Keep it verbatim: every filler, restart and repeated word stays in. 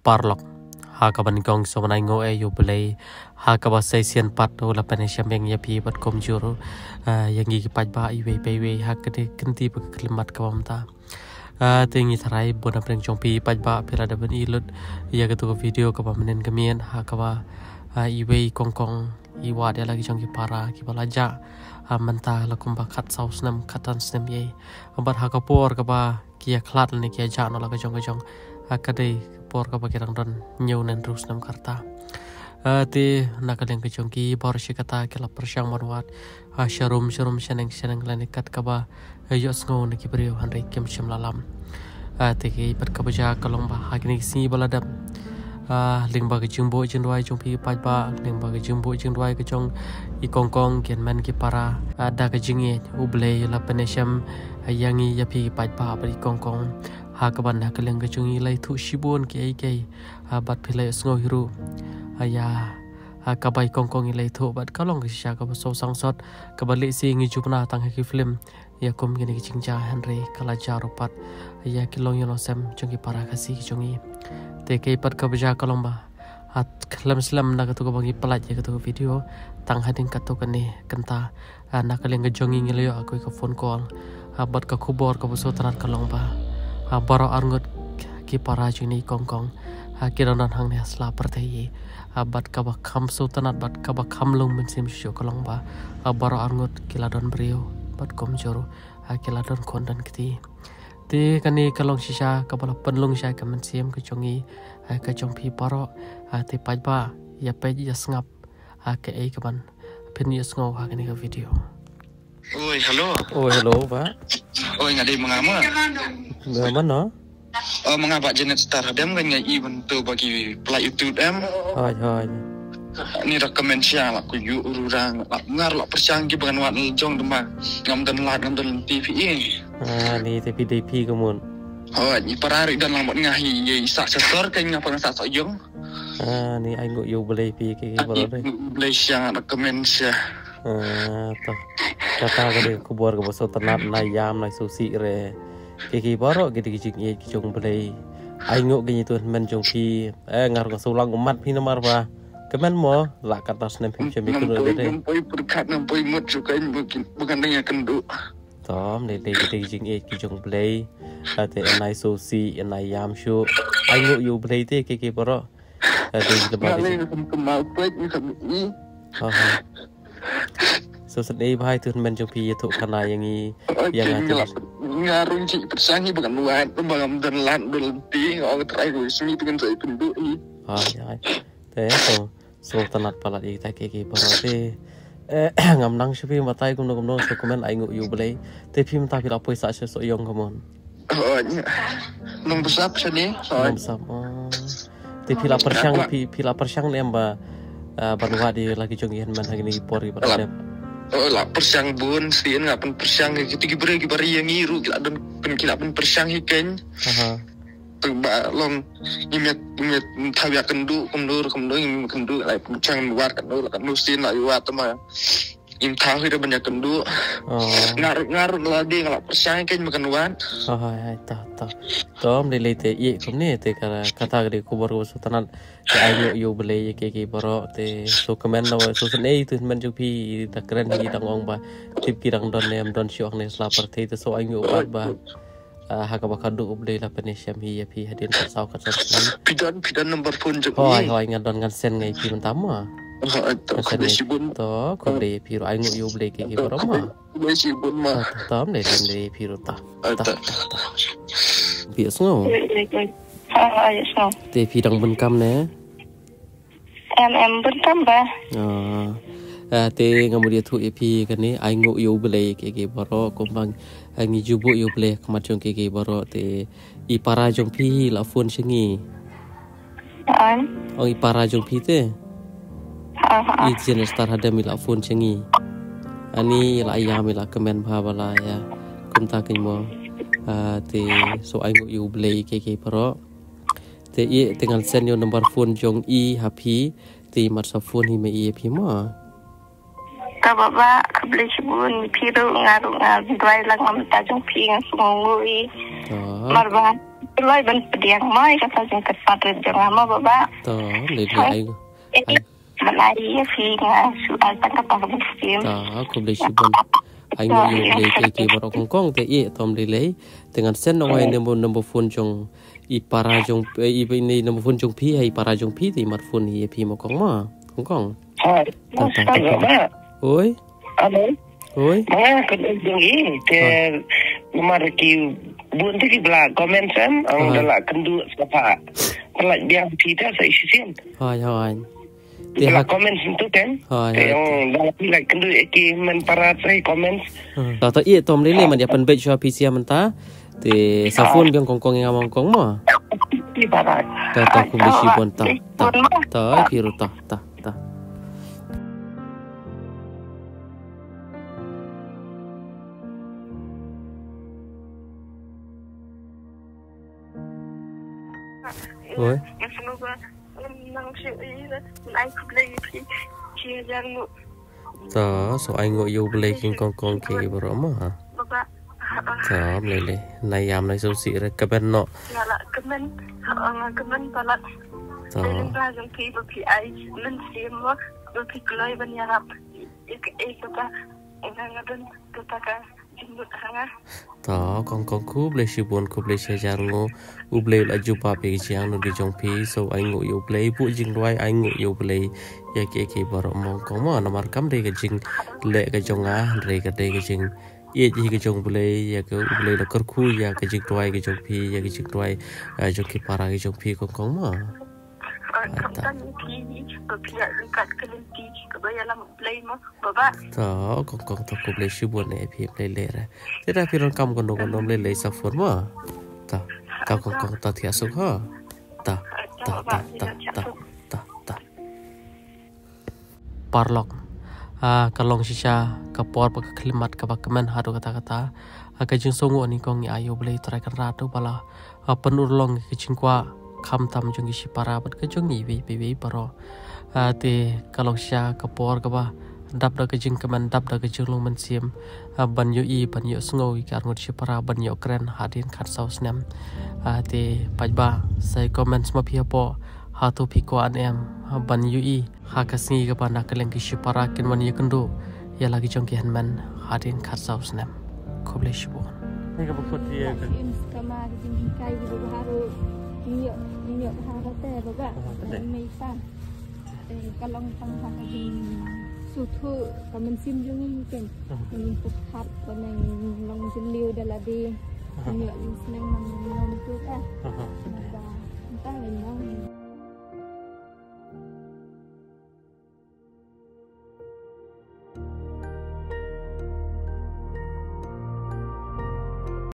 paralok. Ha kaba nyngkong sngewbha ban ainguh ïa U Blei ha kaba sa shisien pat u la pynïashem ïa phi bad kumjuh ruh ïa ngi ki paidbah iwei pa iwei ha ka kynti ba ka khyllipmat kaba mynta. Te ngi tharai bun na pdeng jong phi paidbah phi la dep ban ïohi lut ïa katu ka video kaba mynnin ka miet ha kaba iwei i kongkong i wad ïa la ki jong ki para kiba la jah mynta la kumba khatsaw snem khatsan snem ïa. Bad ha ka por kaba ki ïa khlad lane ki ïa jah noh la ka jong ka jong ha ka dei ka por kaba ki dang don hynñiew ne hynriew snem ka rta. Te na ka liang ka jong ki baroh shi katta ki la pyrshang ban wad sharum sharum shaneng shaneng lane kat kaba ïohsngew na ki briew hynrei kim shym la lam. Te ki pat kaba jia ka long ba ha kine ki sngi ba la dep lyngba ka jingbuh jingduwai jong phi paidbah lyngba ka jingbuh jingduwai ka jong i kongkong ki hynmen ki para da ka jingïeit U Blei la pynïashem ïa ngi ïa phi paidbah bad i kongkong ha kaba na ka liang ka jong ngi la ïathuh shibun kiei kiei bad phi la ïohsngew hi ruh ïa kaba i kongkong i la ïathuh bad ka long ka shisha kaba sngewsangsot kaba lehse ngi ju pynah tang ha ki film ïa kum kine ki jingjia hynrei ka la jia ruh pat ïa ki longïing longsem jong ki para Khasi ki jong ngi. Te kaei pat kaba jia ka long ba ha khlem slem na katu kaba ngi pynlait ïa katu ka video tang hadien katto katne kynta na ka liang ka jong ngi ngi la ïoh ïa ka phone call bad ka khubor kaba sngewtynnat ka long ba baroh arngut ki para jong ngi kongkong ki dang don hangne ha sla pyrthei bad kaba kham sngewtynnat bad kaba kham lung mynsiem shuh shuh ka long ba baroh arngut ki la don briew bad kumjuh ruh ki la don khun don kti. Te kane ka long shisha kaba la pynlong sha ka mynsiem ka jong ngi ka jong phi baroh. Te paidbah ïa peit ïa sngap kaei kaban phin ïohsngew ha kane ka video. Oi, hello. Oi, hello, Bah. Oi, nga dei ma nga ma. Bah, mano? Oh, ma nga Bah Janet Star Hadem kan nga i ban tu bagi pla YouTube em. Hoi, hoi. Ni recommend sha la ku yu ururang la ngar la pyrshang ki ban wat jong dema ngam don lad ngam don T V. Ah, ni te phi dei phi ka mon. Hoi, ni para ri dan lang bad nga hi ye sa sa sor kan nga pang sa sa yong. Ah, ni ai ngu yu Blei phi ki ki baroh dei. Blei sha recommend sha. Ah, to. Kata ka dei khubor kaba sngewtynnat na ïam na susi re. Ki ki baroh ki dei ki jingïeit ki jong Blei. Ai ngu ki ngi tu men jong phi. Eh, ngar nga sulang umat phi namar ba. Kemen mo la kata snem phi chem ikut dei. Nampoi pyrkhat nampoi mut suka in bukan bukan dengan kendu. Tom dei dei ki dei ki jingïeit ki jong Blei. Kata enai susi enai ïam shu. Ai ngu yu Blei te ki ki baroh. Dei ki baroh. Ngalai kemal pek ni kami ni. Ha ha. So sat ei bhai tu men jong phi ïathuh khana ïa ngi ïa nga tu. Nga rung chi pyrshang hi ba kan wad ba ngam don lad don lynti nga ong trai ko smi tu kan sa ikun du hi. Ha ya. Te so so tanat palat ïa kita ki ki baroh te. Eh, ngam nang shu phi matai kumno kumno so comment ai ngu yu Blei. Te phi mynta phi la poi sa shu so yong ka mon. Oh, nya. Nong besap sini. Nong besap. Oh. Te phi la pyrshang phi phi la pyrshang ne em ba ah, ban wad ïa la ki jong i hynmen ha kine ki por ki ba la dep. Oh, la pyrshang bun sien nga pyn pyrshang ki ti ki bre ki bari ïa ngi ruh ki la don pyn ki la pyn pyrshang hi ken. Aha. Tu ba long ngi met met thaw ïa kendu kumdu kumdu ngi met kendu la pyrshang wad kendu la kendu sien la wad ma. Im thaw hi da ban ïa kendu. Oh. Ngar ngar la dei nga la pyrshang ken ma kan wad. Oh, hai hai ta ta. Tom dei lei te ïa kumne te ka kata ka dei khubor ka ba sngewtynnat. Te ai ngu yu Blei ïa ki ki baroh te so comment la so sngewtynnat tu men jong phi da kren hi dang ong ba tip ki dang don ne em don shuh ne sla pyrthei te so ai ngu pat ba. Ah, ha kaba khadduh U Blei la pynïashem hi ïa phi hadien ka saw ka san. Phi don phi don number phone jong i. Hoi hoi nga don ngan send ngai phi mynta ma. Hoi to khublei shibun. To khublei phi ruh ai ngu yu Blei ki ki baroh ma. Khublei shibun ma. To to ne ne phi ruh ta. Ta ta ta. Phi sngew. Ha ha ïa sngew. Te phi dang bun kam ne. Em em bun kam ba. Ah, te nga mut ïathuh ïa phi kane ai ngu ïa U Blei ki ki baroh kumba ngi ju buh ïa U Blei khmat jong ki ki baroh te i para jong phi la phone sha ngi. Ong i para jong phi te. I Jen Star Hadem i la phone sha ngi. Ani i la ïam i la kmen bha ba la ïa kumta kin mo. Ah, te so ai ngu ïa U Blei ki ki baroh. Te i te ngan send ïa u number phone jong i ha phi te i mat sa phone hi me i ïa phi ma. Ka ba ba khublei shibun phi ruh nga ruh nga duwai lang ngam ta jong phi nga sngew ngu i. Mar ba Lai ban pdiang mai kata jingkyrpad rit jong nga mo baba. To, lei lei ai. Ai. Ban ai ïa phi nga shu ai tang kata ka mynsiem. To, khublei shibun. Ai ngi ïa lei te ki baroh kong kong te ïa tom lei lei. Te ngan send nong ai number number phone jong i para jong i ni number phone jong phi hai para jong phi te i mat phone ïa phi mo kong ma. Kong kong. Hai. Ta ta. Oi. Alo. Oi. Nga ka dei jong i te namar ki bun te ki bla comment sem ang da la kynduh sapa. Pala biang phi ta sa isi sin. Hai hai. Te bla comment tu kan. Hai hai. Te ang da la phi la kynduh ki men para sa comment. Ta ta i tom lele man ya pen bet sha phi sia menta. Te sa phone biang kong kong nga mong kong ma. Ki para. Ta ta khublei shibun ta. Ta ta phi ru ta ta. Ta. Oi. Ta so ai ngo ïa u Blei kin kong kong ki baroh ma. Ta mlei lei na yam na so si re ka ben no. Ta. Ta kong kong khublei shibun khublei shi hajar ngo. U Blei u la jubab ïa ki jingangnud ki jong phi so ai ngo ïa u Blei buh jingduwai ai ngo ïa u Blei ïa ki ki baroh mong kong mo namar kam dei ka jingleh ka jong nga hynrei ka dei ka jing ïeit hi ka jong u Blei ïa ka u Blei la kyrkhu ïa ka jingduwai ka jong phi ïa ka jingduwai jong ki para ki jong phi kong kong mo. Ta. Ta kong kong ta khublei shibun eh phi mlei lei re. Te da phi ron kam kono kono mlei lei sa phone ma. Ta ta kong kong ta thiah suk ha. Ta ta ta ta ta ta ta. Paralok. Ah, ka long shisha ka por ba ka khyllipmat kaba kmen haduh katta katta. Ah, ka jingsngew nyngkong ïa u Blei Trai Kynrad uba la pynurlong ka jingkwah khamtam jong ki shipara bad ka jong ngi iwei pa iwei baroh. Ah, te ka long shisha ka por kaba dap da ka jingkmen dap da ka jinglong mynsiem, ah, ban ïohi ban ïohsngew ïa ki arngut shipara ban ïohkren hadien khatsaw snem. Ah, te paidbah sa ïa comments ma phi hapoh hato phi kwah ne em, ah, ban ïohi ha ka sngi kaba na ka liang ki shipara kin wan ïakynduh ïa la ki jong ki hynmen hadien khatsaw snem. Khublei shibun. Ni ka bakut ïa ka. Im skama ka jinghikai ki ba haru. Ni ïoh ni ïoh haru te baba. Mei pa. Ka long tang ha ka jingsngewthuh ka mynsiem jong ngi ken. Ngi pyrkhat ba nang long jingïoh da lade. Ni ïoh jingsneng man ngi long tu ka. Naba entah ngi long.